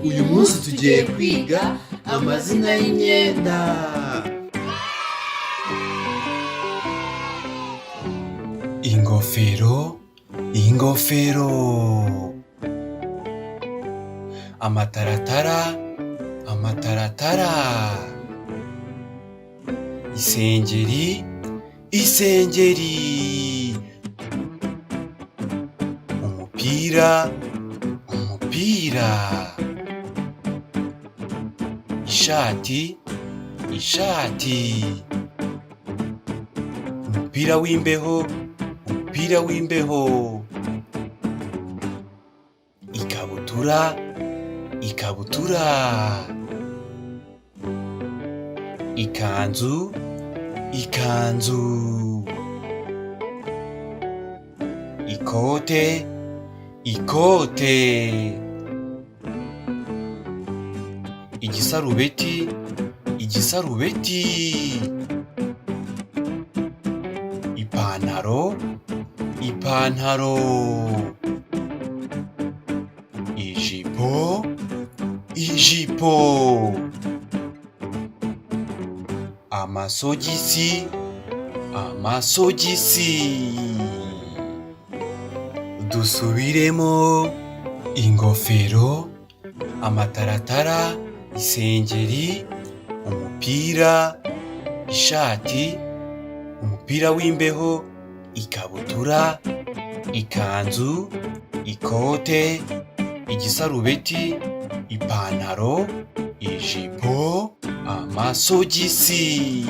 Uyu munsi tugiye kwiga amazina y'imyenda. Ingofero, ingofero. Amataratara, amataratara. Isengeri, isengeri. Umupira, umupira. Ishati, ishati. Umupira w'imbeho, umupira w'imbeho. Ikabutura, ikabutura. Ikanzu, ikanzu. Ikote, ikote. Igisarubeti, igisarubeti. Ipantaro, ipantaro. Ijipo, ijipo. Amasogisi, amasogisi. Dusubiremo: ingofero, amataratara, isengeri, umupira, ishati, umupira w'imbeho, ikabutura, ikanzu, ikote, igisarubeti, ipantaro, ijipo, amasogisi.